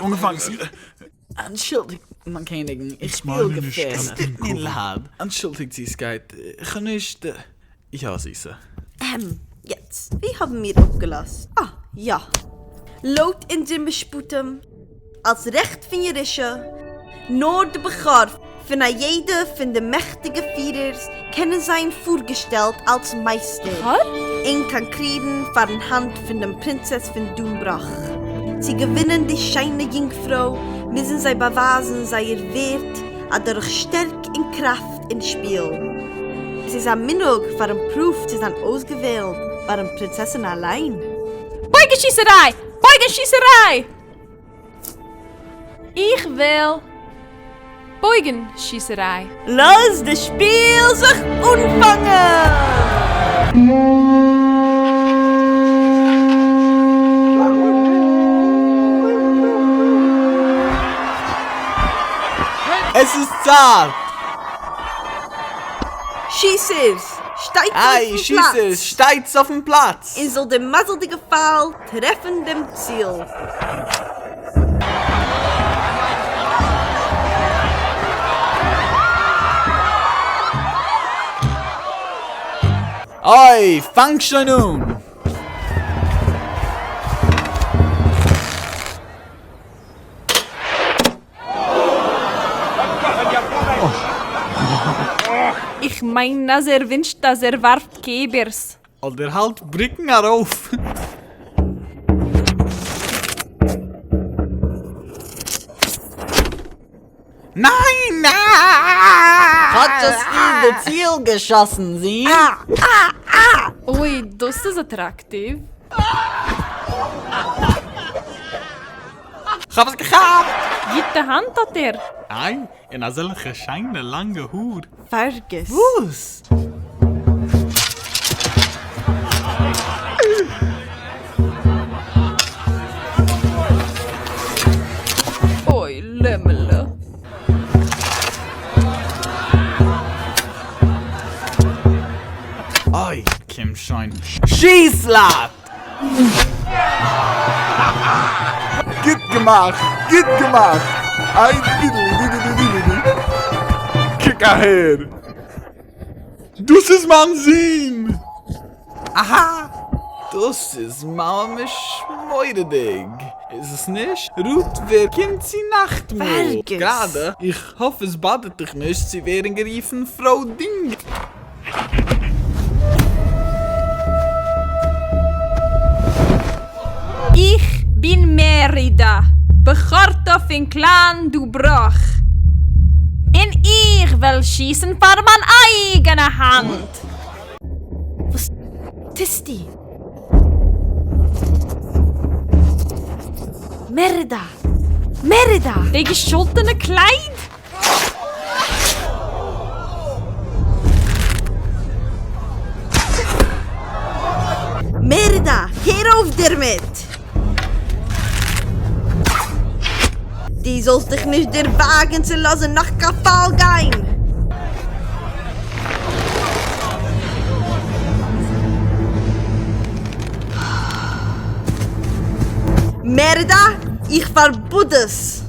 אנגעפאנגען. אנטשולדיגט מיין קעניגן, איך פיל געפערליך. עס טוט מיר לייד. אנטשולדיגט זיסקייט, איך האב נישט. יא זיסע. עהם, יעצט ווי האבן מיר אפגעלאזט? אה, יא. לויט אונזער משפטים, אלס רעכט פון ירושה, נאר די בכור פון א יעדע פון די מעכטיגע פירערס קענען זיין פארגעשטעלט אלס מייסטער און קאנקרירן פארן האנט פון דעם פרינצעס פון דונבראך. צו געווינען די שיינע יונגפרוי מוזן זיי באווייזן זייער ווערט אדורך שטערק און קראפט אין שפיל. עס איז א מנהג פארן פרואוו צו זיין אויסגעוועלט פארן פרינצעסין אליין. בויגן שיסעריי! בויגן שיסעריי! איך וויל בויגן שיסעריי. לאז די שפיל זיך אנפאנגען! עס איז צייט! שיסערס, שטייטס איי, אויפן שיסערס, פלאץ! שטייטס אויפן פלאץ! און זאל דער מזל'דיגע פייל טרעפן דעם ציל. אוי, פאנג שוין אן! איך מיין אז ער ווינטשט אז ער ווארפט קעבערס. אדער האלט בריקן ארויף. ניין! כאטש האסטו די ציל געשאסן, זון. אוי, דאס איז אטראקטיוו. כ'האב עס געכאפט! גוטע האנט האט ער. איי, און אזעלכע שיינע לאנגע האר. פארגעס. וואס? אוי לעמעלע. אוי, קום שוין, שיס לייט! גוט געמאכט! גוט געמאכט! איי דידלי דידלי דידלי קוק אהער! דאס איז מיין זון! אהא! דאס איז ממש מורא'דיג! איז עס נישט? רות ווער קומט צו נאכטמאל? גראדע, איך האף עס באדערט דיך נישט צו ווערן גערופן פרוי דינג. איך בין מערידא, בכורתו פון קלאן דובראך, און איך וועל שיסן פאר מיין אייגענע האנט! וואס טוסטו? מערידא! מערידא! די געשאלטענע קלייד? מערידא! הער אויף דערמיט! דו זאלסט דיך נישט דערוואגן צו לאזן נאך קיין פאל גיין! מערידא! איך פארבאט עס!